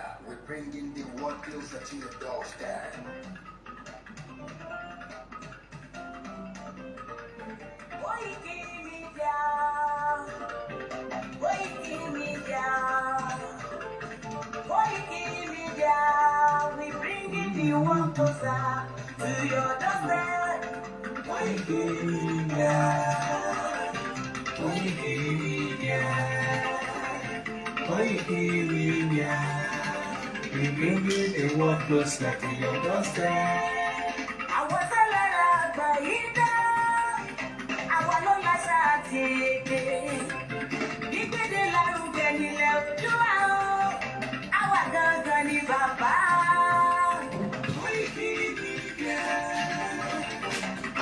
Media, we're bringing the world closer to your doorstep. Koiki Media, Koiki Media, Koiki Media, we bringing the world closer to your doorstep. Koiki Media, Koiki Media, Koiki Media, we bringing the world closer to your doorstep. Àwọn tó lára àgbà yìí dá, àwa ló láṣà àti èdè. Gbígbéde lárugẹ nílẹ̀ Oòduà o, àwa gangan ni bàbá. Koiki Media,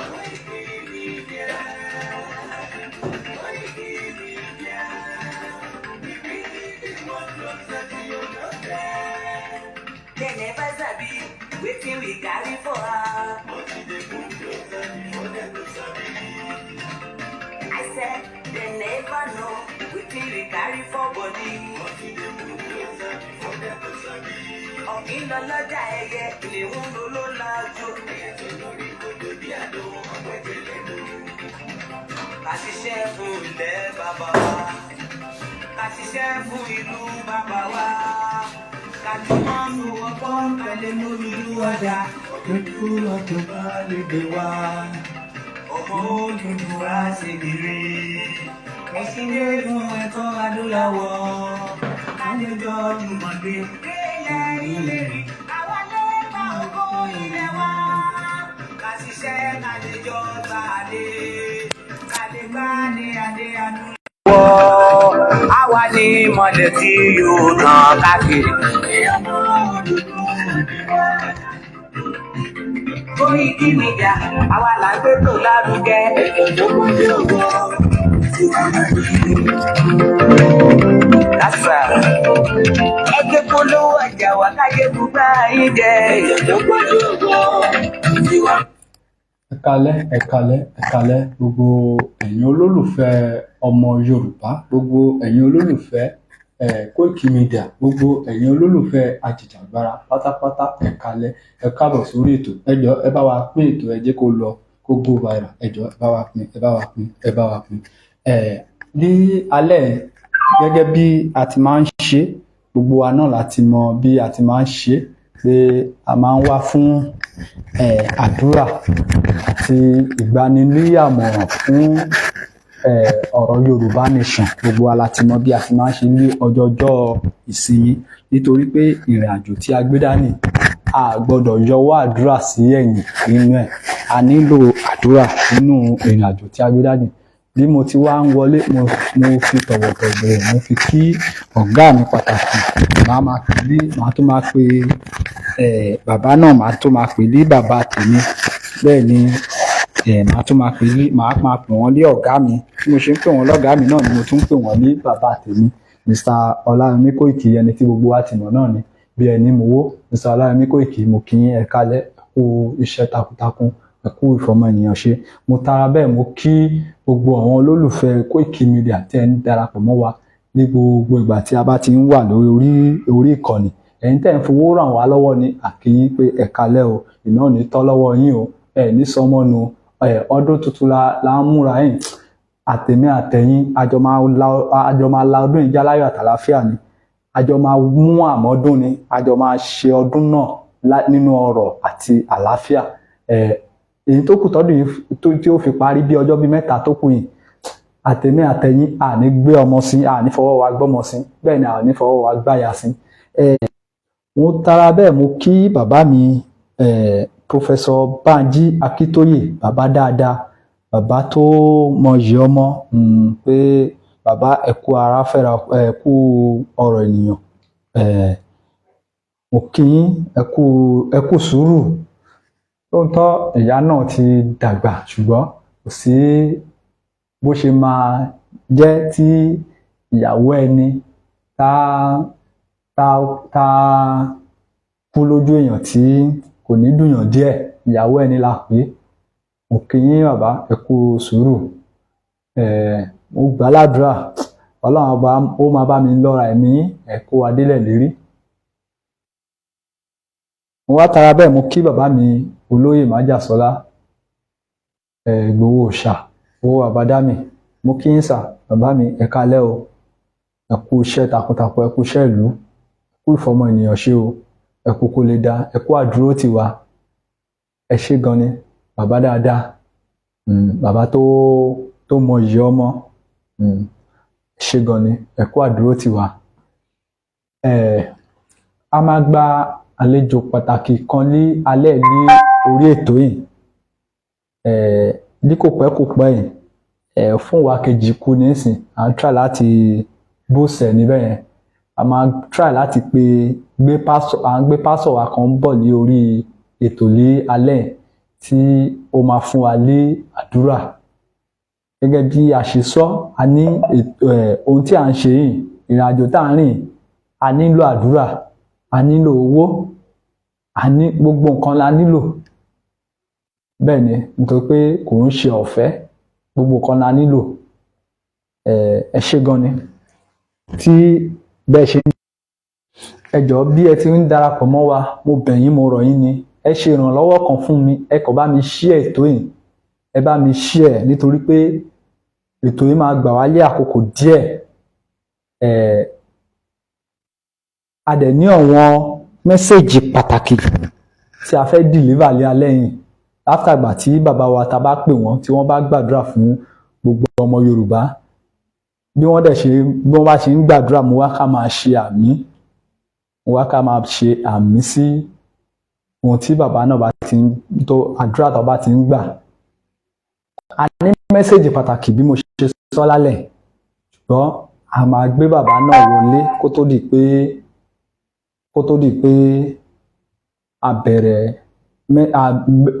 Koiki Media, Koiki Media, we bringing the world closer to your doorstep. Dem never sabi wetin we carry for her. But e dey move closer before dem go sabi. I said dem never know wetin we carry for body. But e dey move closer before dem go sabi. Ọ̀kín lọ lọ́jà ẹyẹ, ìlẹ̀hún ló ló lajú. Ẹyẹ tó lórí kodò bí àdó ọ̀pẹ̀jẹ̀ lẹ́nu. Ká ṣiṣẹ́ fún ilẹ̀ bàbá wa. Ká ṣiṣẹ́ fún ìlú bàbá wa. Ká jùmọ̀ sowọ́pọ̀ ká lè lórí ìlú ọjà. Dúdú ọdún bá lè gbé wá. Ọmọ Odùduwà ṣe kiri. Ẹ̀sìn dé fún ẹ̀tọ́ adúláwọ̀. Kájọjọ́ jùmọ̀ gbé. Délẹ̀ ìlérí, àwa ló gba ògo ilẹ̀ wa. Ká ṣiṣẹ́ ká lè jọ gbàdé. Ká lè gbàdé adé adúláwọ̀. Àwa ní ìmọ̀lẹ̀ tí yóò tàn káàkiri. Ọmọ Odùduwà. Koiki Media, àwa là ń gbé tó lárugẹ. Ètò tó kúnjú ògo. Tiwa máa ní. That's right. Ẹgbẹ́ polówó ọjà wà káyé gbogbo ayé jẹ. Ètò tó kúnjú ògo. Tiwa. Ẹ káalẹ́, ẹ káalẹ́, ẹ káalẹ́, gbogbo ẹ̀yin olólùfẹ́ ọmọ Yorùbá, gbogbo ẹ̀yin olólùfẹ́ Koiki Media, gbogbo ẹ̀yin olólùfẹ́ ajìjàgbara pátápátá, ẹ káalẹ́, ẹ káàbọ̀ sórí ètò. Ẹ jọ̀ọ́, ẹ bá wa pín ètò, ẹ jẹ́ kó lọ, kó go viral. Ẹ jọ̀ọ́, ẹ bá wa pín, ẹ bá wa pín, ẹ bá wa pín. Ní alẹ́ yìí, gẹ́gẹ́ bí a ti máa ń ṣe, gbogbo wa náà la ti mọ bí a ti máa ń ṣe pé a máa ń wá fún àdúrà àti ìgbaniníyàmọ̀ràn fún ọ̀rọ̀ Yorùbá Nation. Gbogbo wa la ti mọ bí a ti máa ń ṣe ní ọjọọjọ́ ìsinmi, nítorí pé ìrìn àjò tí a gbé dání, a gbọ́dọ̀ yọwọ́ àdúrà sí ẹ̀yìn nínú ẹ̀. A nílò àdúrà nínú ìrìn àjò tí a gbé dání. Bí mo ti wá ń wọlé, mo fi tọ̀wọ̀tọ̀wọ̀ mo fi kí ọ̀gá mi pàtàkì. Màá máa pè ní, màá tún máa pe bàbá náà, màá tún máa pè ní bàbá tèmi. Bẹ́ẹ̀ ni màá tún máa pè ní, màá máa pè wọ́n ní ọ̀gá mi. Bí mo ṣe ń pè wọ́n lọ́gàá mi náà ni mo tún ń pè wọ́n ní bàbá tèmi, Mr. Ọláyọmí Kóìkì, ẹni tí gbogbo wa ti mọ̀ náà ni bí ẹni mowó. Mr. Ọláyọmí Kóìkì, mo kí yín, ẹ káalẹ́, ẹ kú iṣẹ́ takuntakun, ẹ kú ìfọmọ ènìyàn ṣe. Mo tara bẹ́ẹ̀ mo kí gbogbo àwọn olólùfẹ́ Koiki Media tí ẹ ń darapọ̀ mọ́ wa ní gbogbo ìgbà tí a bá ti ń wà lórí orí ìkànnì. Ẹ̀yin tẹ́ ń fowó ràn wá lọ́wọ́ ni, a kí yín pé ẹ káalẹ́ o, iná ò ní tọ́ lọ́wọ́ yín o, ẹ ní sọmọ́nu ẹ. Ọdún tuntun la ń múra yìí. Àtèmi àtẹ̀yin, àjọ máa la ọdún yìí já láyọ̀ àtàlàáfíà ni. Àjọ máa mú àmọ́dún ni, àjọ máa ṣe ọdún náà nínú ọrọ̀ àti àlàáfíà. Èyí tó kù tọ́dún yìí tí ó fi parí, bí ọjọ́ bíi 3 tó kù yìí, àtèmi àtẹ̀yin, àní gbé ọmọ sí, àní fọwọ́ wa gbọ́mọ sí, bẹ́ẹ̀ ni àní fọwọ́ wa gbáya sí. Mo tara bẹ́ẹ̀ mo kí bàbá mi, Professor Banji Akíntóyè, bàbá dáadáa, bàbá tó mọyì ọmọ, pé bàbá, ẹ kú ara fẹ́ra, ẹ kú ọ̀rọ̀ ènìyàn. Mo kí yín, ẹ kú sùúrù. Lóòótọ́ ìyá náà ti dàgbà, ṣùgbọ́n kò sí bó ṣe máa jẹ́ tí ìyàwó ẹni tá kú lójú èèyàn tí kò ní dùnyàn díẹ̀. Ìyàwó ẹni la pè é. Mo kí yín bàbá, ẹ kú sùúrù. Mo gbà ládùúrà, Ọlọ́run Ọba ó máa bá mi lọ́ra ẹ̀mí ẹ, kó wa délẹ̀ lérí. Mo wá tara bẹ́ẹ̀, mo kí bàbá mi olóyè Májàsọ́lá, Ìgbòho Òòṣà, owó àbádámì. Mo kí yín sà, bàbá mi, ẹ káalẹ́ o. Ẹ kú iṣẹ́ takuntakun, ẹ kú iṣẹ́ ìlú, ẹ kú ìfọmọ ènìyàn ṣe o, ẹ kú kó lè dá, ẹ kú àdúró tiwa. Ẹ ṣé gan ni bàbá dáadáa. Bàbá tó mọ iyì ọmọ. Ẹ ṣé gan ni, ẹ kú àdúró tiwa. A máa gba àlejò pàtàkì kan ní alẹ́ ní orí ètò yìí ní kò pẹ́ kò pẹ́ yìí. Fún wa kejì kú nísìn, à ń try láti bóṣẹ̀ níbẹ̀ yẹn. A máa try láti pé gbé pásọ̀, à ń gbé pásọ̀ wa kan ń bọ̀ ní orí ètò ní alẹ́ yìí, tí ó máa fún wa ní àdúrà. Gẹ́gẹ́ bí a ṣe sọ, a ní ètò ohun tí à ń ṣe yìí, ìrìn àjò tá à ń rìn, a nílò àdúrà, a nílò owó, a ní gbogbo nǹkan la nílò. Bẹ́ẹ̀ ni, nítorí pé kò ń ṣe ọ̀fẹ́, gbogbo nǹkan la nílò. Ẹ ṣé gan ni tí bẹ́ẹ̀ ṣe ń. Ẹ jọ̀ọ́, bí ẹ ti ń darapọ̀ mọ́ wa, mo bẹ̀ yín, mo rọ̀ yín ni, ẹ ṣe ìrànlọ́wọ́ kan fún mi. Ẹ kàn bá mi share ètò yìí, ẹ bá mi share, nítorí pé ètò yìí máa gbà wá lé àkókò díẹ̀. A dẹ̀ ní àwọn message pàtàkì tí a fẹ́ deliver lé alẹ́ yìí, after ìgbà tí bàbá wa ta bá pè wọ́n, tí wọ́n bá gbàdúrà fún gbogbo ọmọ Yorùbá. Bí wọ́n dẹ̀ ṣe, bí wọ́n bá ṣe ń gbàdúrà, mo wá ká máa ṣe àmín, mo wá ká máa ṣe àmín sí ohun tí bàbá náà bá ti ń tó, àdúrà tó bá ti ń gbà. A ní message pàtàkì bí mo ṣe sọ lálẹ́, ṣùgbọ́n a máa gbé bàbá náà wọlé kó tó di pé a bẹ̀rẹ̀,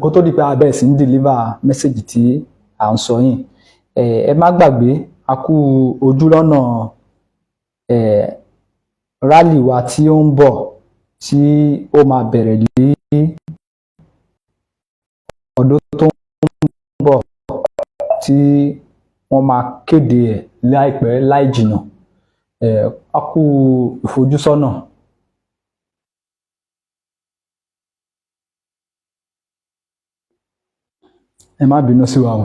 kó tó di pé a bẹ̀rẹ̀ sí ní deliver message tí à ń sọ yìí. Ẹ má gbàgbé, a kú ojúlọ́nà rally wa tí ó ń bọ̀, tí ó máa bẹ̀rẹ̀ ní ọdún tó ń bọ̀, tí wọ́n máa kéde ẹ̀ láìpẹ́ láì jìnnà. A kú ìfojúsọ́nà. Ẹ má bínú sí wa o,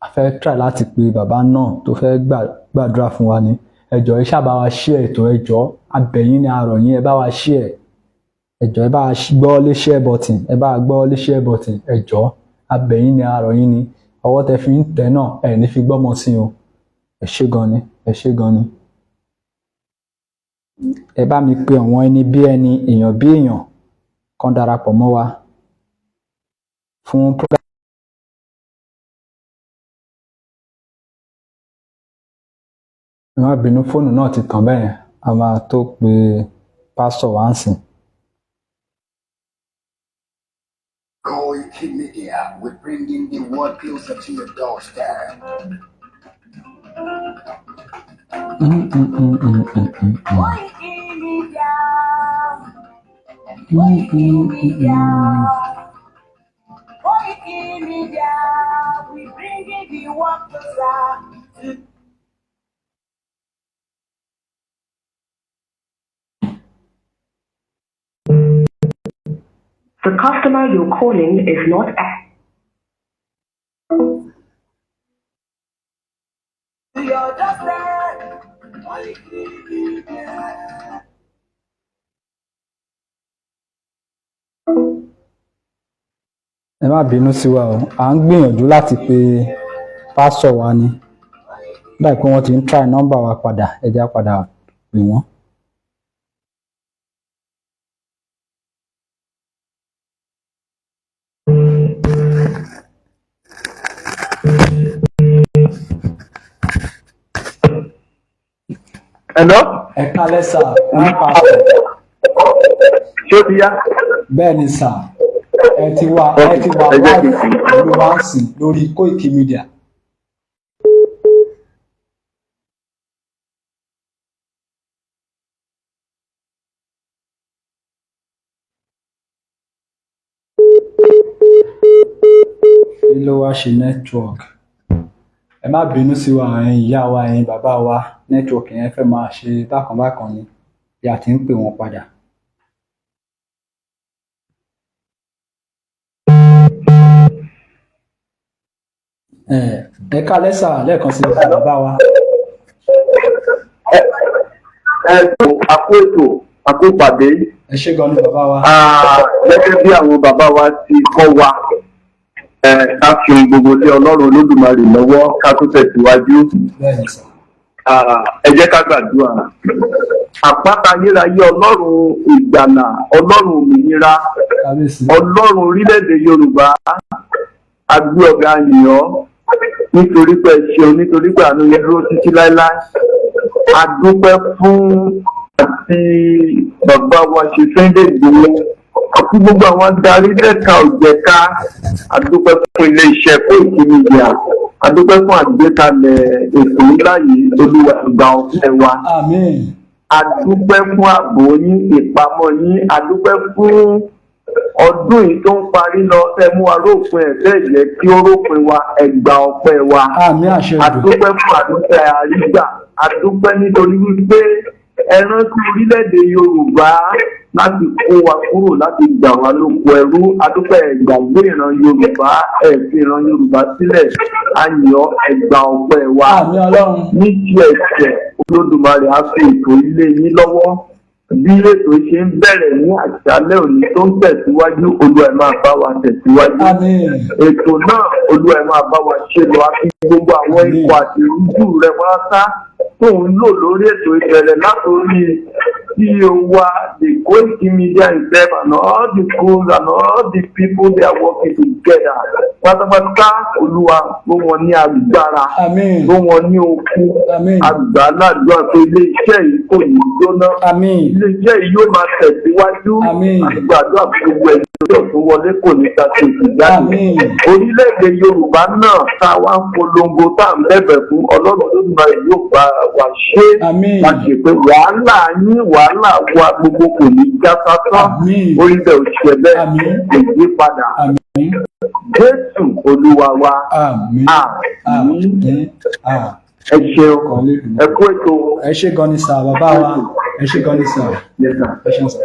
a fẹ́ try láti pe bàbá náà tó fẹ́ gbàdúrà fún wa ni. Ẹ jọ̀ọ́, ẹ ṣáà bá wa share ètò. Ẹ jọ̀ọ́, a bẹ̀ yín ni, a rọ̀ yín, ẹ bá wa share. Ẹ jọ̀ọ́, ẹ bá wa gbọ́ lé share button, ẹ bá wa gbọ́ lé share button. Ẹ jọ̀ọ́, a bẹ̀ yín ni, a rọ̀ yín ni. Ọwọ́ tẹ fi ń tẹ̀ náà, ẹ ní fi gbọ́mọ sí o. Ẹ ṣé gan ni, ẹ ṣé gan ni. Ẹ bá mi pe àwọn ẹni bí ẹni, èèyàn bí èèyàn kan darapọ̀ mọ́ wa fún program. Ẹ má bínú, fóònù náà ti tàn bẹ́ẹ̀. A máa tó pe pásítọ̀ wá ń sìn. Koiki Media, we're bringing the world closer to your doorstep. Koiki Media. Koiki Media. Koiki Media. We bringing the world closer to The customer you're calling is not your doorstep. Koiki Media. Ẹ má bínú sí wa o, à ń gbìyànjú láti pe pásítọ̀ wa ni. Báyìí pé wọ́n ti ń try nọ́mbà wa padà, ẹ jẹ́ á padà pè wọ́n. Hello? Ẹ kálẹ́ sà, wọ́n pásítọ̀. Ṣé ó ti yá? Bẹ́ẹ̀ ni sà, ẹ ti wà Ẹ jẹ́ kí live n fi. pẹ̀lú wa ń sìn lórí Koiki Media. Kí ló wá ṣe network? Ẹ má bínú sí wa, ẹ̀yin ìyá wa, ẹ̀yin bàbá wa, network yẹn fẹ́ máa ṣe bákan bákan ni bí a ti ń pè wọ́n padà. Ẹ káalẹ́ sà lẹ́ẹ̀kan sí i, bàbá wa. Ẹ tó àkó ètò àkó ìpàdé. Ẹ ṣé gan ni, bàbá wa. Gẹ́gẹ́ bí àwọn bàbá wa ti kọ́ wa, ká fi ohun gbogbo lé Ọlọ́run Olódùmarè lọ́wọ́ ká tó tẹ̀síwájú. Bẹ́ẹ̀ ni sà. Ẹ jẹ́ ká gbàdúrà. Àpáta ayérayé, Ọlọ́run ìgbàlà, Ọlọ́run òmìnira, Kábíyèsí. Ọlọ́run orílẹ̀-èdè Yorùbá, a gbé ọ̀gá yìn ọ́ nítorí pé ẹ ṣeun, nítorí pé àánú yẹn dúró títí láéláé. A dúpẹ́ fún àti bàbá wa ṣe Sunday Igboho àti gbogbo àwọn adarí lẹ́ka òjẹ̀ka. A dúpẹ́ fún ilé-iṣẹ́ Koiki Media. A dúpẹ́ fún àgbékalẹ̀ ètò ńlá yìí. Olúwa, gba ọpẹ́ wa. Àmín. A dúpẹ́ fún ààbò yín, ìpamọ́ yín. A dúpẹ́ fún ọdún yìí tó ń parí lọ, ẹ mú wa rópin ẹ̀ bẹ́ẹ̀ jẹ́ kí ó rópin wa. Ẹ gba ọpẹ́ wa. Àmín, àṣẹ A ìdò. dúpẹ́ fún àdúpẹ́ àrígbà. A dúpẹ́ nítorí wípé ẹ rántí orílẹ̀-èdè Yorùbá láti kó wa kúrò, láti gbà wá lóko ẹrú. A dúpẹ́, ẹ gbàgbé ìran Yorùbá, ẹ fi ìran Yorùbá sílẹ̀. A yàn ọ́, ẹ gba ọpẹ́ wa. Àmín, Ọlọ́run. Ní ti ẹ̀sẹ̀ Olódùmarè, á fi ètò ilé yín lọ́wọ́. Bí ètò ṣe ń bẹ̀rẹ̀ ní àṣálẹ́ òní tó ń tẹ̀síwájú, Olúwa, ẹ̀ máa bá wa tẹ̀síwájú Àmín. ètò náà. Olúwa, ẹ̀ máa bá wa ṣe lọ. Àfi gbogbo àwọn ikọ̀ àti ìrújú rẹ̀ pátá tó ń lò lórí ètò ìbẹ̀rẹ̀ látòrí CEO wa, the Koiki Media itself, and all the crews and all the people they are working together pátápátá, Olúwa, ló wọn ní agbára, Àmín. ló wọn ní okun. Àmín. Àgbàládùá pé ilé iṣẹ́ yìí kò ní jóná. Àmín. Ilé iṣẹ́ yìí yóò máa tẹ̀síwájú. Àmín. Àgbàdo gbogbo ẹ̀yìn tó tó wọlé kò ní ta tètè jáde. Àmín. Orílẹ̀-èdè Yorùbá náà tá a wá ń polongo, tá à ń bẹ̀bẹ̀ fún, Ọlọ́run Olódùmarè yóò bá wa ṣe. Àmín. La ṣe pé wàhálà yín, wàhálà wa gbogbo kò ní já sásán. Àmín. Orílẹ̀ òṣìṣẹ́ bẹ́ẹ̀ Àmín. kò yí padà. Àmín. Jésù Olúwa wa. Àmín. Àmín. Àmín. Àmín. Ẹ ṣeun, ẹ kú ètò. Ẹ ṣé gan ni sà, bàbá wa. Ẹ ṣé gan ni sà. Yes, sir. Ẹ ṣeun sà.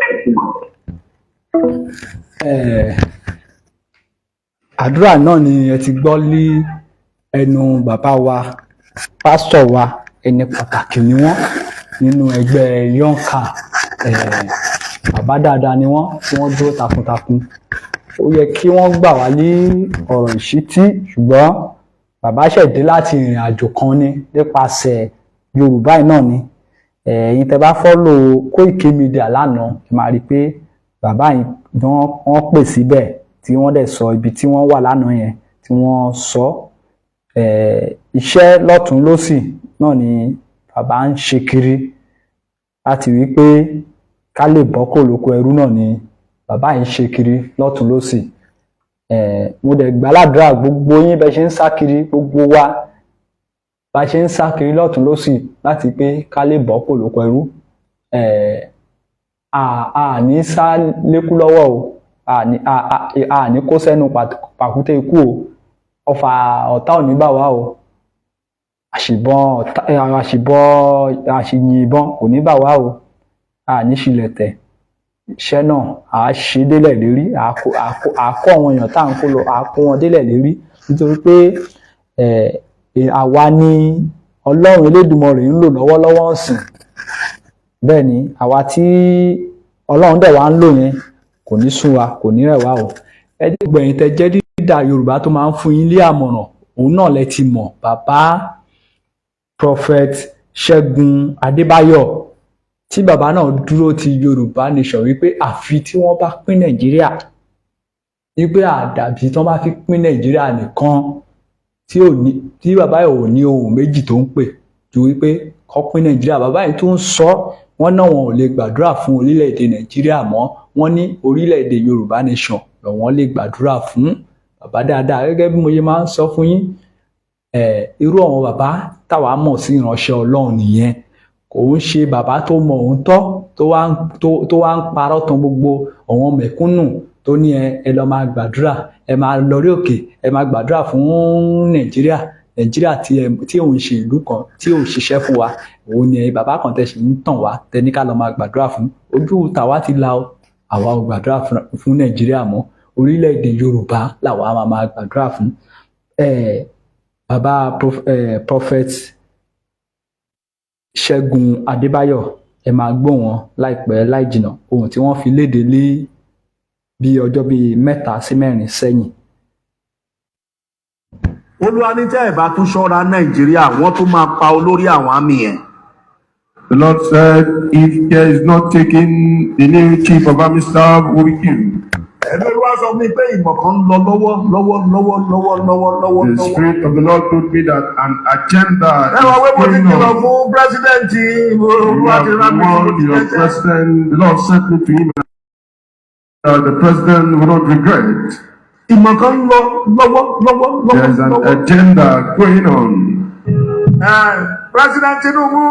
Àdúrà náà ni ẹ ti gbọ́ lí ẹnu bàbá wa, pásítọ̀ wa. Ẹni pàtàkì ni wọ́n nínú ẹgbẹ́ YORNCA. Bàbá dáadáa ni wọ́n tí wọ́n dúró takuntakun. Ó yẹ kí wọ́n gbà wá ní ọ̀rọ̀ ìṣítí, ṣùgbọ́n bàbá ṣẹ̀ dé láti ìrìn àjò kan ní nípasẹ̀ Yorùbá yìí náà ni. Ẹ̀yin tẹ́ bá follow Koiki Media lánàá, ẹ máa rí i pé bàbá yìí wọ́n pè síbẹ̀ tí wọ́n dẹ̀ sọ ibi tí wọ́n wà lánàá yẹn tí wọ́n sọ. Iṣẹ́ lọ́tún lọ́sì náà ni bàbá ń ṣe kiri láti rí i pé ká lè bọ́ kó lóko ẹrú náà ni bàbá yìí ń ṣe kiri lọ́tún lọ́sì. Mo dẹ̀ gbàládùra gbogbo yín bẹ́ ṣe ń sá kiri, gbogbo wa bá ṣe ń sá kiri lọ́tún lọ́sì láti pé ká lè bọ́ kó lóko ẹrú, a ní sá lékú lọ́wọ́ o, a ní kó sẹ́nu pàkúté ikú o. Ọfà ọ̀tá ò ní bà wá o. Àṣìbọn ọ̀tá, àṣìbọn, àṣìyìnbọn kò ní bà wá o. A ní ṣílẹ̀ tẹ̀. Iṣẹ́ náà à á ṣe délẹ̀ lérí. À á kó àwọn èèyàn tá à ń kó lọ, à á kó wọn délẹ̀ lérí, nítorí pé àwa ni Ọlọ́run Elédùmarè ń lò lọ́wọ́lọ́wọ́ ọ̀sìn. Bẹ́ẹ̀ ni, àwa tí Ọlọ́run dẹ̀ wá ń lò yẹn kò ní sún wa, kò ní rẹ̀ wá o. Ẹ jẹ́ gbẹ̀yìn tẹ́ jẹ́ dídà Yorùbá tó máa ń fún yín lé àmọ̀ràn, òun náà lẹ ti mọ̀, bàbá Prophet Ṣẹ́gun Adébáyọ̀, tí bàbá náà dúró ti Yorùbá Nation wípé àfi tí wọ́n bá pín Nàìjíríà, wípé àdàbí tí wọ́n bá fi pín Nàìjíríà nìkan, tí ò ní tí bàbá yìí ò ní ohun méjì tó ń pè ju wípé kó pín Nàìjíríà. Bàbá yìí tó ń sọ wọ́n náà, wọn ò lè gbàdúrà fún orílẹ̀-èdè Nàìjíríà mọ́. Wọ́n ní orílẹ̀-èdè Yorùbá Nation lọ́wọ́n lè gbàdúrà fún. Bàbá dáadáa, gẹ́gẹ́ bí mo ṣe máa ń sọ fún yín, irú àwọn bàbá táwa mọ̀ sí ìránṣẹ́ Ọlọ́run nìyẹn. Kò ń ṣe bàbá tó mọ òun tọ́ tó wá ń parọ́ tán gbogbo àwọn mẹ̀kúnnù tó ní ẹ lọ máa gbàdúrà, ẹ máa lọ rí òkè, ẹ máa gbàdúrà fún Nàìjíríà. Nàìjíríà tí ẹ tí òun ṣe ìlú kan tí ò ṣiṣẹ́ fún wa, òun ni ẹ bàbá kan tẹ ṣì ń tàn wá, tẹ ní ká lọ máa gbàdúrà fún. Ojú tàwa ti la o. Àwa ò gbàdúrà fún Nàìjíríà mọ́. Orílẹ̀-èdè Yorùbá làwa máa máa gbàdúrà fún. Bàbá Prophet Ṣẹ́gun Adébáyọ̀, ẹ máa gbọ́ wọn láìpẹ́ láì jìnnà, ohun tí wọ́n fi léde ní bí ọjọ́ bíi 3 sí 4 sẹ́yìn. Olúwa ní tẹ́ ẹ̀ bá tún ṣọ́ra, Nàìjíríà, wọ́n tún máa pa olórí àwọn army yẹn. The Lord said, if care is not taken, the new chief of army staff will be killed. Ẹ̀mí Olúwa sọ fún mi pé ìmọ̀ kan ń lọ lọ́wọ́ lọ́wọ́ lọ́wọ́ lọ́wọ́ lọ́wọ́ lọ́wọ́ The lọ́wọ́. Spirit of the Lord told me that an agenda Ẹ wọ wé mo is ti going kìlọ̀ on. fún president. You Olúwa have ti rán mi sí, mo warned ti your jẹ́jẹ́. president. The Lord sent me to him. The president will not regret. Ìmọ̀ kan ń lọ lọ́wọ́ lọ́wọ́ lọ́wọ́ There is an lọ́wọ́. agenda going on. President Tinubu,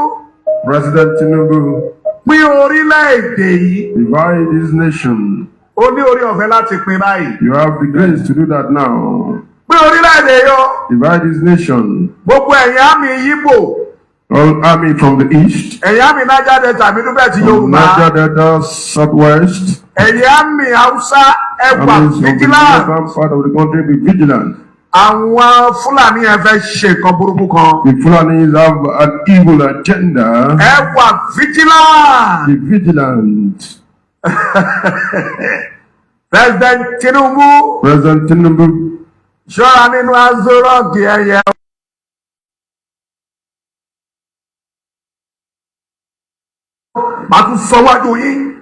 President Tinubu, pín orílẹ̀-èdè yìí. Divide this nation. Ó ní orí ọ̀fẹ́ láti pín báyìí. You have the grace to do that now. Pín orílẹ̀-èdè yọ. Divide this nation. Gbogbo ẹ̀yin army Yíbò, All army from the east, ẹ̀yin army Niger Delta, Middle Belt, from Yorùbá, Niger Delta, southwest, ẹ̀yin army Haúsá, ẹ wà armies of the vigilant. northern part of the country, be vigilant. Àwọn Fúlàní yẹn fẹ́ ṣe nǹkan burúkú kan. The Fulanis have an evil agenda. Ẹ wà vigilant. Be vigilant. President Tinubu, President Tinubu, ṣọ́ra nínú Aso Rock ẹ̀yẹ. Màá tún sọ wájú yín.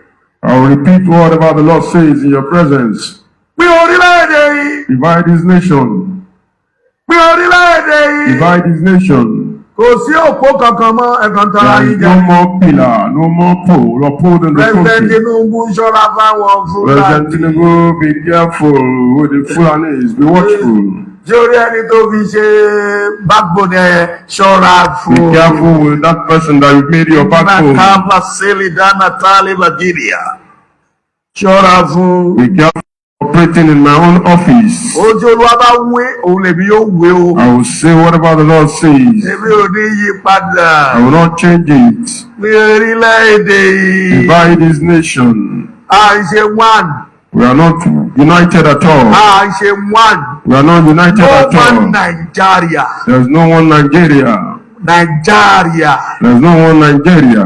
I will repeat whatever the Lord says in your presence. Pín orílẹ̀-èdè yìí. Divide this nation. Pín orílẹ̀-èdè yìí. Divide this nation. Kò sí òpó kankan mọ́, ẹ̀kan tara There yín is jẹ. no more pillar, no more pole upholding the President country. Tinubu, ṣọ́ra fáwọn President Fúlàní. Tinubu, be careful with the Fulanis. Be watchful. Jórí ẹni tó fi ṣe backbone ẹ, ṣọ́ra Be fún. careful with that person that you made your backbone. Nàkàbà sílì dáná tálíbà gíríà. Ṣọ́ra fún. Be careful operating in my own office. Ojú Olúwa bá wé, òun lèmi yóò wé o. I will say whatever the Lord says. Èmi ò ní yí padà. I will not change it. Ní orílẹ̀-èdè yìí. Divide this nation. À ń ṣe one. We are not united at all. À ń ṣe one. We are not united No at one all. Nigeria. There is no one Nigeria. Nigeria. There is no one Nigeria.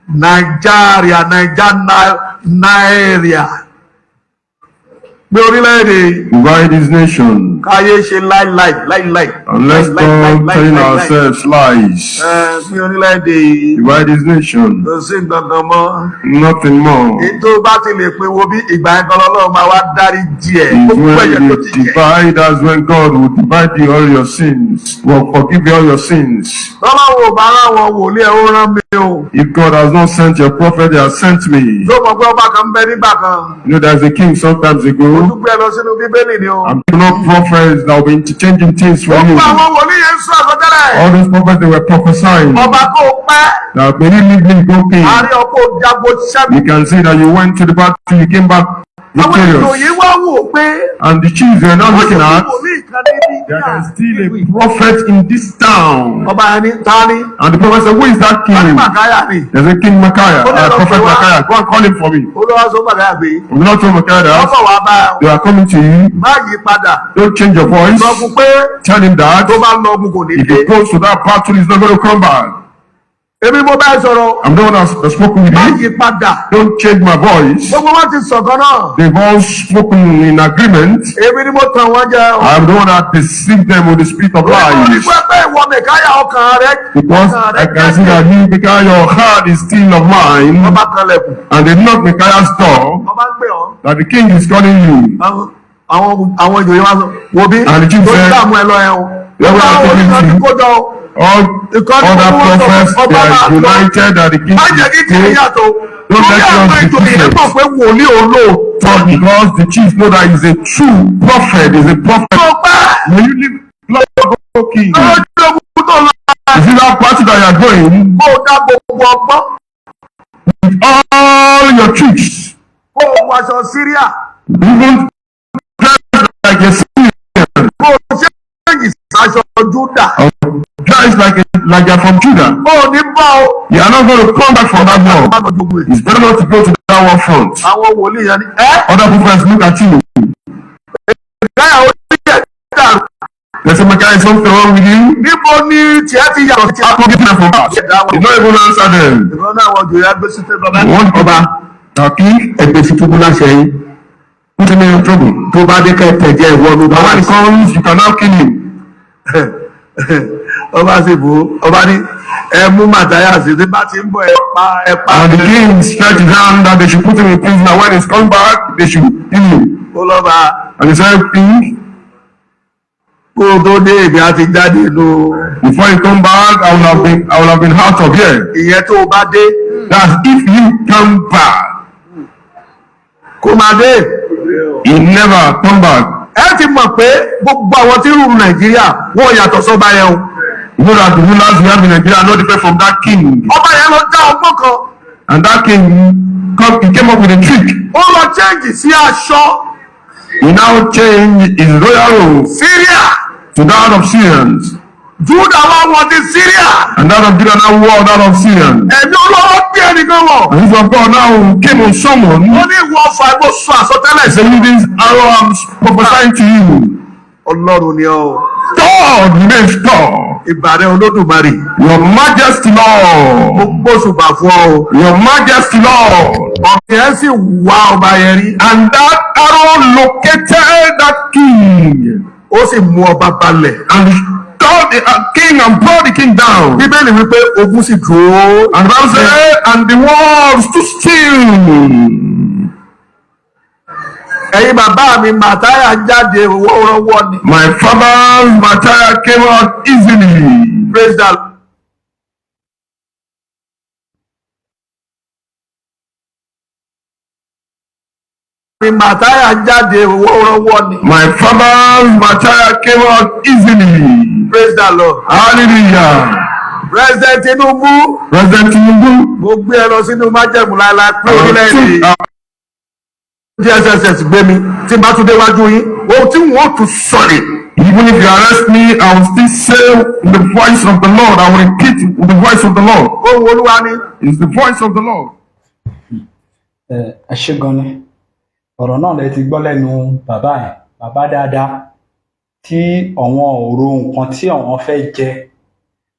Nigeria. Nigeria. Nigeria. Ní orílẹ̀-èdè yìí. Divide this nation. Káyé ṣe láíláí láíláí. And let's stop telling ourselves lies. Ẹ ní orílẹ̀-èdè yìí. Divide this nation. Kò sí nǹkan kan mọ́. Nothing more. Ètò bá ti lè pin wo bí ìgbà yẹn kan lọ́lọ́run máa wá dárí díẹ̀. It's Gbogbo when ẹ̀yẹ tó you ti jẹ. divide, that's when God will divide you all your sins, will forgive you all your sins. Tọ́lọ́wọ́ ò bá ráwọn wòlíì ẹ̀, ó rán mi o. If God has not sent your prophet, he has sent me. Tó mọ̀ pé ọba kan ń bẹ nígbà kan. There's a king sometimes ago. Dúpẹ́ lọ sínú Bíbélì ni o. I'm not prophets that will be interchanging things for you. Gbogbo àwọn wòlíì yẹn ń sọ àsọtẹ́lẹ̀. All those prophets, they were prophesying Ọba kó o pẹ́. that may you live in go king. Àárín ọkọ̀ jago ṣẹ́gun. You can see that you went to the battle, you came back Àwọn victorious. ìròyìn wá wò pé And the chiefs were now wọ́n sì looking fi at wòlíì kan níbí. there is still a prophet in this town. Ọba yẹn ní ta ni? And the prophet said, "Who is that Wọ́n ní king?" Màkáyà ni. There's a King Micaiah, Prophet Micaiah. Go and call him for me. Olúwa sọ Màkáyà pé We not told Micaiah wọ́n that bọ̀ wá bá ẹ. they are coming to you. Má yí padà. Don't change your voice. Sọ fún pé Tell him that tó bá lọ ogun kò ní if dé. he goes to that battle, he's not going to come back. Èmi mo bá ẹ sọ̀rọ̀. I'm the one that's spoken with Má you. yí padà. Don't change my voice. Gbogbo wọn ti sọ̀kan náà. They've all spoken in agreement. Èmi ni mo tàn wọ́n jẹ o. I'm the one that deceived them with the spirit of Mo rí lies. pé ìwọ Mẹ̀káyà ọkàn rẹ. Because ọkàn rẹ I can see that you, Micaiah, your heart is still of mine. Ọba kan lẹ̀kùn. And they knock Micaiah's door Ọba ń pè ọ́. that the king is calling you. Àwọn ìjòyè wa sọ wo bí And the chief tó ń said, dààmú ẹ lọ ẹ o. Yeah, we are Ọba talking oníkan to ti you. kó jọ o. All other prophets, they are united that the king Má jẹ́ kí tìrì is yàtọ̀. Don't Lórí let àwọn us be ìjòyè yẹn mọ̀ pé wòlíì olóòótọ́ ni. because the chiefs know that he's a true prophet. He's a prophet. Tó pẹ́ May you live long, O king. lójú ogun tó lọ Is it that party that you are going kó o dá gbogbo ọgbọ́n with all your tricks? kó o wọṣọ Síríà Even dress like a Syrian kó o ṣéǹjì sáṣọ Júdà. or dress like you're from Judah. Ó ní bọ́ o. You are not going to come back from that war. Má lọ jogun ẹ̀. It's better not to go to that war front. Àwọn wòlíì yẹn ni ẹ́ Other prophets look at you. Káyà ó ní ẹ̀ dàrú. They said, Micaiah, is something wrong with you? Níbo ni tiẹ̀ ti yàtọ̀ tí a How come you from that? He not even answer them. Ìran náà wọ́n jòyè agbésí tẹ́ bàbá. One Ọba, Our king ẹgbẹ́ sí túbú láṣẹ yín. put him in trouble. Tó bá dé kẹ́ tẹ̀jẹ́ ìwọ́nu And when he bá. comes, you can now kill him. Ọba sì bò ó, ọba ní ẹ mú Màtáyà sí tí bá ti ń bọ̀, ẹ pa, ẹ pa. And the king stretched his hand that they should put him in prison. And when he's come back, they should kill him. Ó lọ́ba, And he said, "King, kó o tó dé, èmi á ti jáde nù. before you come back, I will have been out of here." Ìyẹn tó o bá dé. That's if you come back. Kó máa dé. He never come back. Ẹ ti mọ̀ pé gbogbo àwọn tí ń rúru Nàìjíríà, wọ́n yàtọ̀ sọ́ba yẹn o. You know that the rulers we have in Nigeria are no different from that king. Ọba yẹn lọ dá ọgbọ́n kan. And that king he came up with a trick. Ó lọ change sí aṣọ He now changed his royal robe Syria. to that of Syrians. Júdà wá wọn ti Syria. And that of Judah now wore that of Syrians. Ẹ̀mí olówó gbé ẹnìkan wọ̀. And this of God now came on someone. Ó ní ìwọ ọfà, mo sọ àsọtẹ́lẹ̀ sí. Saying, "This arrow I'm prophesying to you." Ọlọ́run ni ọ́. God remains God. Ìbàrẹ̀ Olódùmarè. Your Majesty, Mo Lord. gbóṣùbà fún ọ o. Your Majesty, Lord. Ọ̀kẹ́ ẹ̀ sì wá ọba yẹn rí. And that arrow located that king. Ó sì mú ọba balẹ̀. And stopped the king and brought the king down. Bíbélì wípé ogun sì dúró. And the Bible said, and the world stood still. Ẹ̀yin bàbá mi, Màtáyà jáde wọ́ọ́rọ́wọ́ ni. My father's Matthias came out easily. Praise the mi, Màtáyà jáde wọ́ọ́rọ́wọ́ ni. My father's Matthias came out easily. Praise the Lord. Hallelujah. President Tinubu. President Tinubu. Mo gbé ẹ lọ sínú májẹ̀mú láéláé pé orílẹ̀-èdè DSS gbé mi, tí n bá tún déwájú yín, ohun tí wọ́n ó tún sọ̀rọ̀. Even if you arrest me, I will still say the voice of the Lord. I will repeat the voice of the Lord. Ohun Olúwa ni. It's the voice of the Lord. Ẹ ẹ ṣé gan ni. Ọ̀rọ̀ náà lẹ ti gbọ́ lẹ́nu bàbá ẹ̀, bàbá dáadáa tí àwọn ò ro nǹkan tí àwọn fẹ́ jẹ.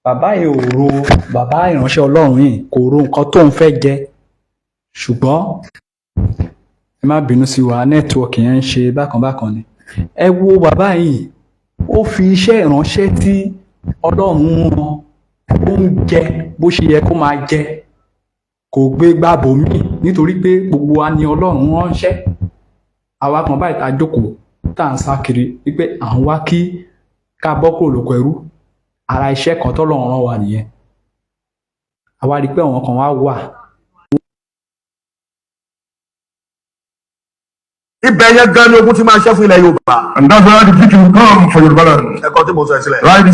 Bàbá yìí ò ro, bàbá ìránṣẹ́ Ọlọ́run yìí kò ro nǹkan tóun fẹ́ jẹ. Ṣùgbọ́n ẹ má bínú sí wa, network yẹn ń ṣe bákan bákan ni. Ẹ wo bàbá yìí, ó fi iṣẹ́ ìránṣẹ́ tí Ọlọ́run rán, ó ń jẹ bó ṣe yẹ kó máa jẹ, kò gbé gbàbò míì, nítorí pé gbogbo wa ni Ọlọ́run ránṣẹ́. Àwa kan báyìí tá a jókòó, tá à ń sá kiri wípé à ń wá kí ká bọ́ kúrò lóko ẹrú, ara iṣẹ́ kan tọ́lọ́run rán wa nìyẹn. Àwa rí i pé àwọn kan wá wà Ibẹ̀ yẹn gan ni ogun ti máa ṣẹ́ fún ilẹ̀ Yorùbá. And that's why the victory will come for Yoruba land. Ẹ̀kọ́ tí mo sọ ẹ̀ sílẹ̀. Right?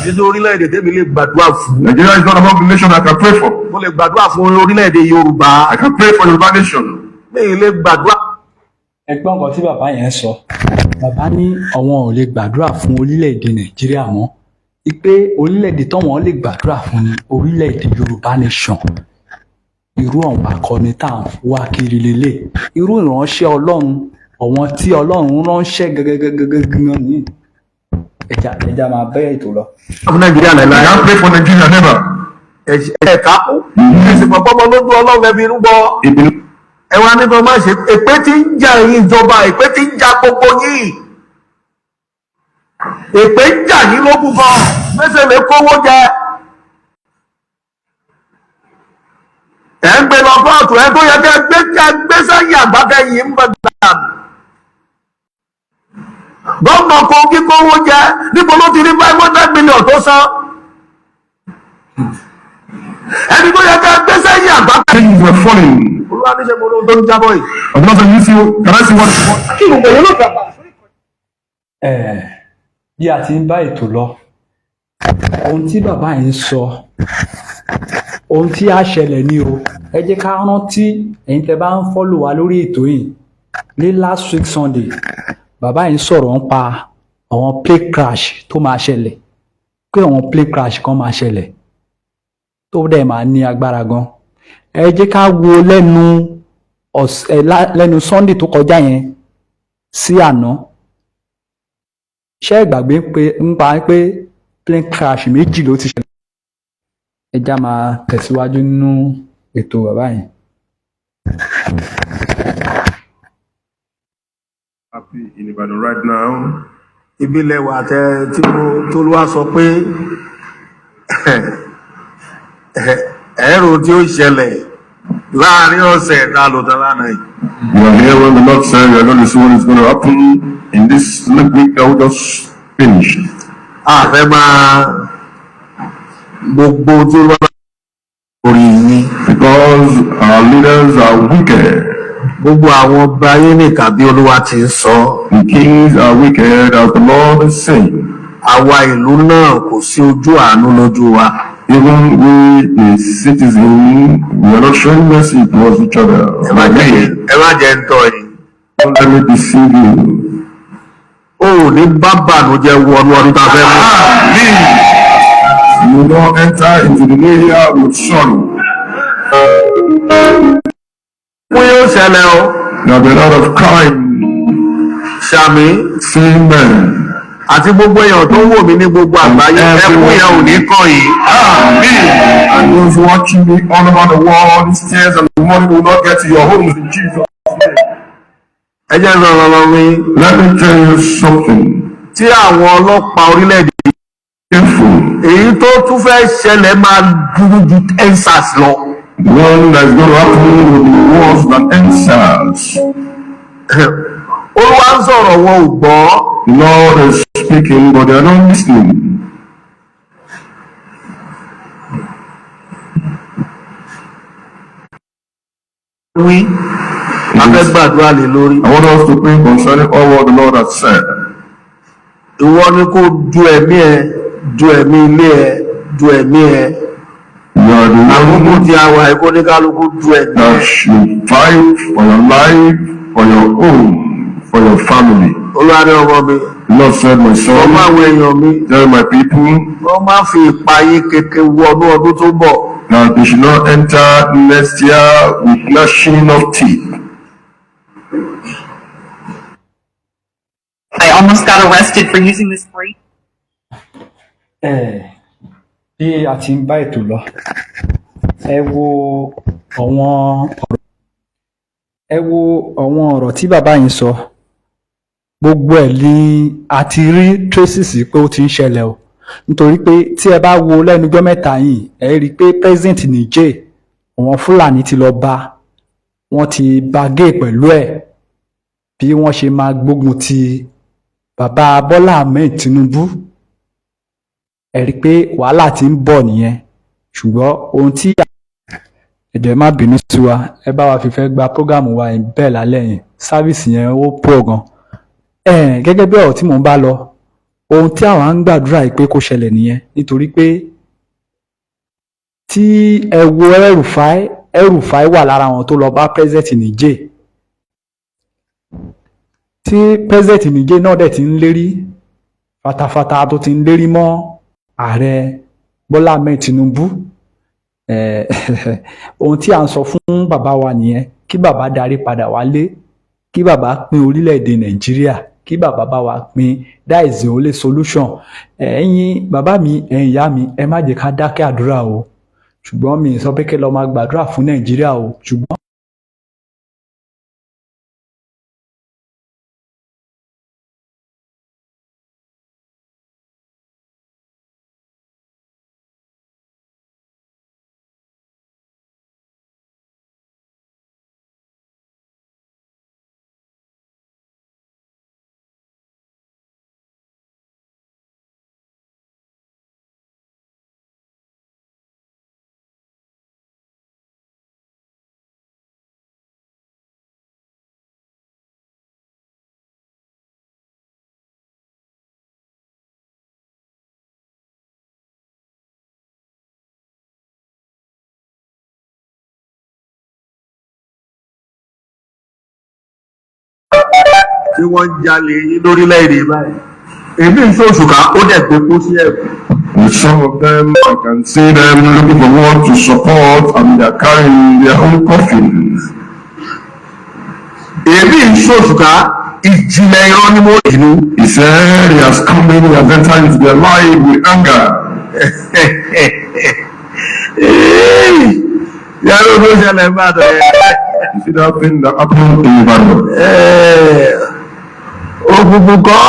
Nínú orílẹ̀-èdè tèmi lè gbàdúrà fún. Nigeria is not among the nation I can pray for. Mo lè gbàdúrà fún orílẹ̀-èdè Yorùbá. I can pray for Yoruba nation. Mi ì lè gbàdúrà. Ẹ gbọ́ nǹkan tí bàbá yẹn sọ. Bàbá ní àwọn ò lè gbàdúrà fún orílẹ̀-èdè Nàìjíríà mọ́, wípé orílẹ̀-èdè táwọn lè gbàdúrà fún ni orílẹ̀-èdè Yorùbá nation. Irú àwọn akọni tá à ń wá kiri lélẹ̀, irú ìránṣẹ́ Ọlọ́run, àwọn tí Ọlọ́run ránṣẹ́ gẹ́gẹ́gẹ́gẹ́gẹ́ ní ẹja ẹja máa bẹ́ ètò lọ. Fún Nàìjíríà I láìláì. can pray for Nigeria never. Ẹ̀ka ẹ̀sìn pọ̀pọ̀ lójú Ọlọ́run ẹbí rúbọ. Ẹ wá ní kó má ṣe èpè tí ń jà yín ìjọba, èpè tí ń jà gbogbo yín. Èpè ń jà yín lókun kan, mẹ́sẹ̀ lè kówó jẹ. Ẹ̀ ń gbé lọ kóòtù, ẹ tó yẹ kẹ́ gbé sẹ́yìn àgbàkẹ́ yìí ń bẹ̀ gbà. Gómìnà Kogi kówó jẹ, níbo ló ti rí 500 million tó san? Ẹni tó yẹ kẹ́ gbé sẹ́yìn àgbàkẹ́. Things were falling. Olúwa ní ṣe mo lóhun tó ń jábọ̀ yìí. And the Lord said, "You see, can I see what?" Ẹ bí a ti ń bá ètò lọ, ohun tí bàbá yìí ń sọ, ohun tí a ṣẹlẹ̀ ni o. Ẹ jẹ́ ká rántí, ẹ̀yin tẹ́ bá ń follow wa lórí ètò yìí, ní last week Sunday, bàbá yìí ń sọ̀rọ̀ ń pa àwọn plane crash tó máa ṣẹlẹ̀, pé àwọn plane crash kan máa ṣẹlẹ̀ tó dẹ̀ máa ní agbára gan. Ẹ jẹ́ ká wo lẹ́nu ọ̀sẹ̀, lẹ́nu Sunday tó kọjá yẹn sí àná. Ṣé ẹ gbàgbé pé ń pa pé plane crash méjì ló ti ṣẹlẹ̀? Ẹ já máa tẹ̀síwájú nínú ètò bàbá yẹn. Happy in Ibadan right now. Ìbílẹ̀ wà tẹ tí mo tolúwa sọ pé ẹ̀rù tí ó ṣẹlẹ̀ láàrin ọ̀sẹ̀ ta lò tán lánàá yìí. You are here when the Lord said we are going to see what is going to happen in this week that we just finished. A fẹ́ máa gbogbo tí ó bá orí yín. Because our leaders are wicked. Gbogbo àwọn ọba yín nìkan bí Olúwa ti ń sọ. The kings are wicked, as the Lord is saying. Àwa ìlú náà, kò sí ojú àánú lójú wa. Even we, the citizens, we are not showing mercy towards each other. Ẹ má jẹ́ ń tọ́ yín. Don't let me deceive you. O ò ní bá bànújẹ́ wọnú ọdún tá a fẹ́ mú. You will not enter into the new year with sorrow. Fún yóò ṣẹlẹ̀ o. There will be a lot of crying. Ṣàmín. Say amen. Àti gbogbo èèyàn tó ń wò mí ní gbogbo àgbáyé, ẹkún yẹn ò ní kàn yín. Amen. And those watching me all over the world, these tears and the money will not get to your homes in Jesus' name. Ẹ jẹ́ sọ̀rọ̀ lọ mi. Let me tell you something. Tí àwọn ọlọ́pàá orílẹ̀-èdè Careful. èyí tó tún fẹ́ ṣẹlẹ̀ máa burú ju EndSARS lọ. The one that is going to happen will be worse than EndSARS. Olúwa ń sọ̀rọ̀, wọn ò gbọ́. The Lord is speaking, but they are not listening. Wí a fẹ́ gbàdúrà lé lórí. I want us to pray concerning all what the Lord has said. Ìwọ ni kó du ẹ̀mí ẹ, du ẹ̀mí ilé ẹ, du ẹ̀mí ẹ. You are the Àkókò one tí a wà ẹ̀kọ́ ní kálukú du ẹ̀mí ẹ. that should fight for your life, for your home, for your family. Olúwa ní, ọmọ mi, The Lord said, "My sọ son, fún àwọn èèyàn mi, tell my people wọ́n má fi ìpayín keke wọnú ọdún tó bọ̀. that they should not enter next year with gnashing of teeth." I almost got arrested for using this free. Ẹ bí a ti ń bá ètò lọ, ẹ wo àwọn ọ̀rọ̀ tí bàbá yìí sọ. Gbogbo ẹ̀ ni a ti rí traces pé ó ti ń ṣẹlẹ̀ o, nítorí pé tí ẹ bá wo lẹ́nu ọjọ́ mẹ́ta yìí, ẹ rí i pé president Niger, àwọn Fúlàní ti lọ bá wọ́n, ti bargain pẹ̀lú ẹ̀ bí wọ́n ṣe máa gbógun ti bàbá Bọ́lá Ahmed Tinubu. Ẹ rí i pé wàhálà ti ń bọ̀ nìyẹn. Ṣùgbọ́n ohun tí ẹ jọ̀ọ́, ẹ má bínú sí wa, ẹ bá wa fìfẹ́ gba program wa yìí bẹ́ẹ̀ lálẹ́ yẹn, service yẹn ó pọ̀ gan. Gẹ́gẹ́ bí ọ̀rọ̀ tí mò ń bá lọ, ohun tí àwa ń gbàdúrà yìí pé kó ṣẹlẹ̀ nìyẹn, nítorí pé tí ẹ wo El-Rufai, El-Rufai wà lára àwọn tó lọ bá president Niger, tí president Niger náà dẹ̀ ti ń lérí fatafata, tó ti ń lérí mọ́ ààrẹ Bọ́lá Ahmed Tinubu. Ohun tí à ń sọ fún bàbá wa nìyẹn, kí bàbá darí padà wálé, kí bàbá pín orílẹ̀-èdè Nàìjíríà, kí bàbá bá wa pín. That is the only solution. Ẹ̀yin bàbá mi, ẹ̀yin ìyá mi, ẹ má jẹ́ ká dákẹ́ àdúrà o. Ṣùgbọ́n mi sọ pé kí lọ́ọ́ máa gbàdúrà fún Nàìjíríà o, ṣùgbọ́n Tí wọ́n ń jalè yín lórílẹ̀‐èdè báyìí, èmi ń ṣòṣùkà, ó dẹ̀ gbé kó sí ẹ̀kú. With some of them, I can see them looking for what to support and they are carrying their own coffins. Èmi ń ṣòṣùkà, Ìjìnlẹ̀ irọ́ ni mo inú. He said he has come in, he has entered into their life with anger. Yàrá ló ṣẹlẹ̀ Ìbàdàn yẹn. You see that thing that happened in Ibadan. Òkùnkùn kọ́,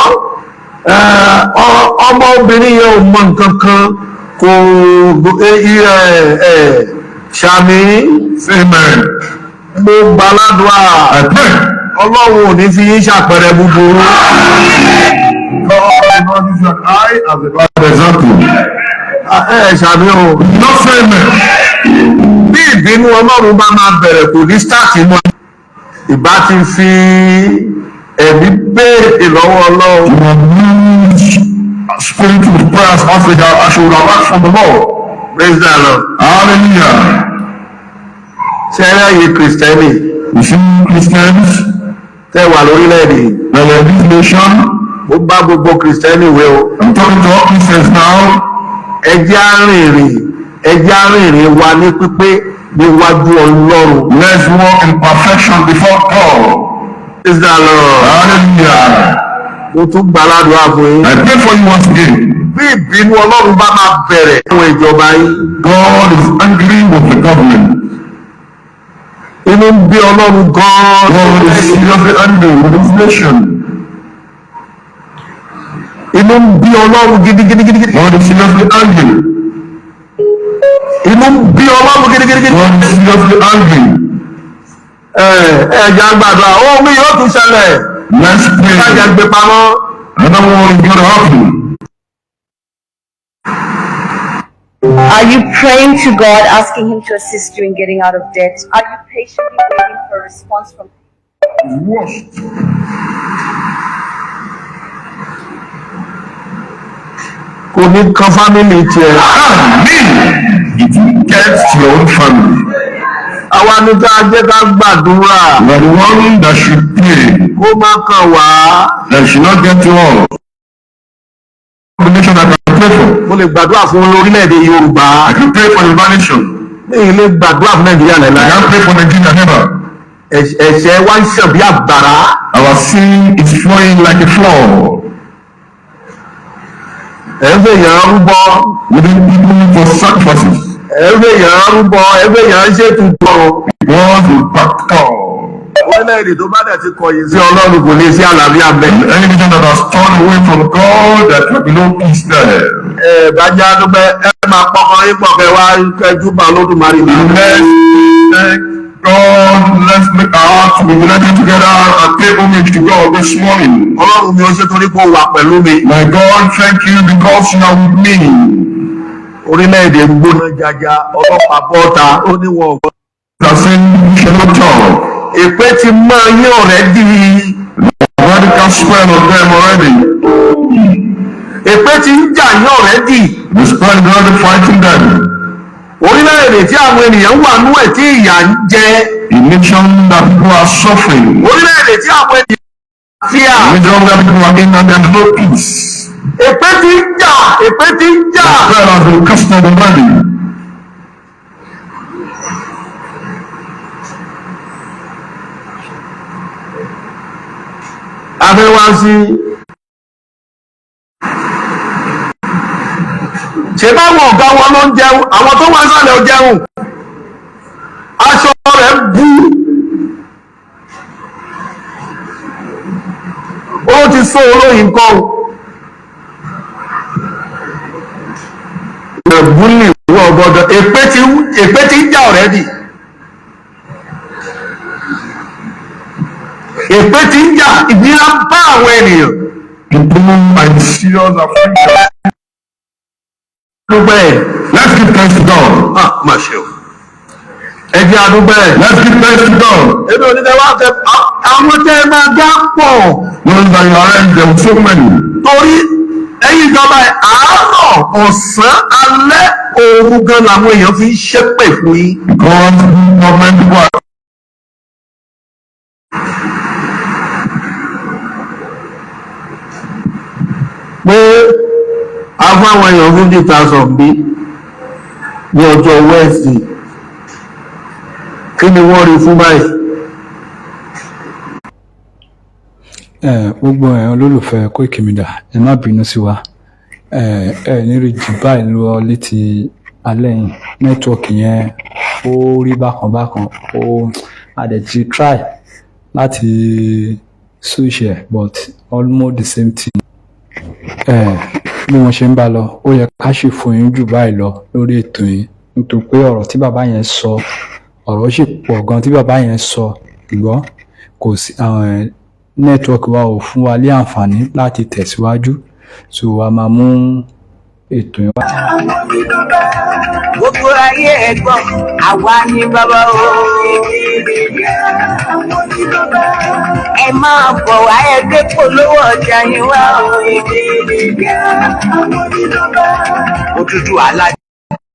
ọmọbìnrin yẹn ò mọ nǹkan kan, kò ṣàmì. Say amen. Mo gbàládùá. I pray. Ọlọ́run ò ní fi yín ṣàpẹẹrẹ búburú. God will not use you and I as a bad example. Ẹ ṣàmì o. Not say amen. Bí ìbínú Ọlọ́run bá máa bẹ̀rẹ̀, kò ní start mọ́. Ìbá ti fi ẹ̀mí béèrè lọ́wọ́ Ọlọ́run. You have used spirit with prayers Africa. I should have asked from the Lord. Praise the Lord. Hallelujah. Ṣé ẹ ráyè Kìrìsìtẹ́nì You see, Christians tẹ́ wà lórílẹ̀‐èdè yìí? That are in this nation, Mo bá gbogbo Kìrìsìtẹ́nì wí o. I'm talking to all Christians now. Ẹ jẹ́ á rìnrìn, ẹ jẹ́ á rìnrìn wa ní pípé níwájú Ọlọ́run. Let's walk in perfection before God. Praise the Lord. Hallelujah. Mo tún gbàládùá fún yín. I pray for you once again. Bí ìbínú Ọlọ́run bá máa bẹ̀rẹ̀ àwọn ìjọba yín. God is angry with the government. Inú ń bí Ọlọ́run gan-an. God is seriously angry with this nation. Inú ń bí Ọlọ́run gidigidigidi. God is seriously angry. Inú ń bí Ọlọ́run gidigidigidi. God is seriously angry. Ẹ ẹ jẹ́ á gbàdúrà, ohun mi yóò tún ṣẹlẹ̀. Let's pray. Kájà gbé pamọ́. Another one is going to happen. Are you praying to God, asking Him to assist you in getting out of debt? Are you patiently waiting for a response from Worst. Kò ní kan family tiẹ̀. Amen. It will get to your own family. Àwa ní ká jẹ́ ká gbàdúrà. You are the one that should pray. Kó má kàn wá. That should not get to all. The nation I can pray for. Mo lè gbàdúrà fún orílẹ̀-èdè Yorùbá. I can pray for the nation. Mi ì lè gbàdúrà fún Nàìjíríà I láìláì. can't pray for Nigeria never. Ẹ̀ṣẹ̀ wa ń ṣàn bí àgbàrá. Our sin is flowing like a flood. Ẹ̀ ń fèèyàn rúbọ. Within people for sacrifices. Ẹ̀ ń fèèyàn rúbọ. Ẹ̀ ń fèèyàn ṣètùtù ọ̀run. God will back all. Orílẹ̀-èdè tó bá dẹ̀ ti kọ̀yìn sí Ọlọ́run, kò lè sí àlàáfíà bẹ́ẹ̀. And any nation that has turned away from God, there can be no peace there. Ẹ bá jẹ́ àdúgbẹ́, ẹ máa pọkàn yín pọ̀ kẹ́ wá kẹjú bá Olódùmarè ní. Let's thank God. Let's make our hearts be united together and pay homage to God this morning. Ọlọ́run mi, ó ṣe torí pé ó wà pẹ̀lú mi. My God, thank you because you are with me. Orílẹ̀-èdè ń gbóná jaja, ọlọ́pàá bọ́ta, ó ní wọn ò gbọ́. That saying we shall not talk. Èpè ti mọ yín already. The radical spell on them already. Èpè ti ń jà yín already. The spell is already fighting them. Orílẹ̀-èdè tí àwọn ènìyàn wà nú ẹ̀ tí ìyà ń jẹ. A nation that people are suffering. Orílẹ̀-èdè tí àwọn ènìyàn fíà. A nation that people are in and there's no peace. Èpè ti ń jà, èpè ti ń jà. The spell has been casted already. Afẹ́ wá sí. Ṣé báwọn ọ̀gá wọn ló ń jẹun? Àwọn tó wá sálẹ̀ ó jẹun. Aṣọ rẹ̀ bú. Ó ti sọ olóyin kọ́ o. Ẹ̀bùnì wọ gbọ́dọ̀, èpè ti ń jà already. Èpè ti ń jà, ìnira ń bá àwọn ènìyàn. People are in serious affliction. Dúpẹ́. Let's give thanks to God. Ah, má ṣe o. Ẹ jẹ́ àdúpẹ́. Let's give thanks to God. Èmi ò ní tẹ wá tẹ àwọn tẹ ẹ máa dá pọ̀. Those that you arrest, there were so many. Torí ẹ̀yin ìjọba ẹ̀, àárọ̀, ọ̀sán, alẹ́, òru gan làwọn èèyàn fi ń ṣépè fún yín. Because government people are Pé a fún àwọn èèyàn 50,000 bí ní ọjọ́ Wednesday, kí ni wọ́n rí fún báyìí? Ẹ gbogbo ẹ̀yin olólùfẹ́ Koiki Media, ẹ má bínú sí wa. Ẹ ẹ ní rí jù báyìí lọ létí alẹ́ yìí. Network yẹn ó rí bákan bákan, ó a dẹ̀ ti try láti switch ẹ̀, but almost the same thing. Ẹ bí wọ́n ṣe ń bá lọ, ó yẹ ká sì fún yín jù báyìí lọ lórí ètò yìí, nítorí pé ọ̀rọ̀ tí bàbá yẹn sọ, ọ̀rọ̀ sì pọ̀ gan tí bàbá yẹn sọ, ṣùgbọ́n kò sí network wa ò fún wa ní àǹfààní láti tẹ̀síwájú, so a máa mú ètò yẹn wá. Gbogbo ayé ẹ̀gbọ́n, àwa ní bàbá o. Ẹ máa bọ̀ wá, ẹ gbé polówó ọjà yín wá o. Òtútù aládé.